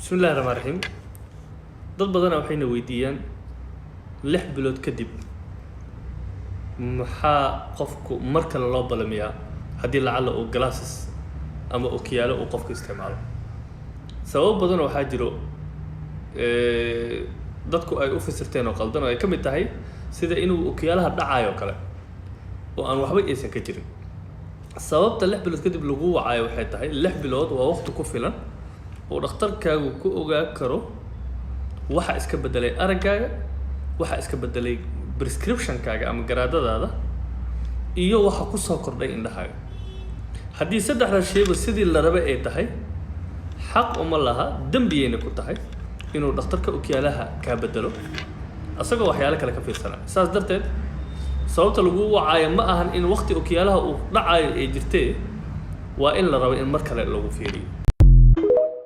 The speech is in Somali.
Bismillahi raxmaan raxiim. Dad badana waxayna weydiiyaan, 6 bilood kadib maxaa qofku mar kale loo balamiyaa haddii lacalla uu glasses ama okiyaalo uu qofku isticmaalo? Sababo badan waxaa jiro dadku ay u fasirteen oo qaldan, oo ay ka mid tahay sida inuu okiyaalaha dhacayo kale, oo aan waxba aysan ka jirin. Sababta 6 bilood kadib lagu wacayo waxay tahay, 6 bilood waa waqti ku filan oo dhakhtarkaagu ku ogaa karo waxa iska bedelay araggaaga, waxa iska bedelay prescription-kaaga ama garaadadaada, iyo waxa kusoo kordhay indhahaaga. Haddii saddexda shayba sidii la rabay ay tahay, xaq uma laha, dembiyayna ku tahay inuu dhakhtarka okiyaalaha kaa bedelo asagoo waxyaalo kale ka fiirsana. Saas darteed, sababta lagu wacaayo ma ahan in waqti okiyaalaha uu dhacayo ay jirtee, waa in la rabo in mar kale lagu fiiriyo.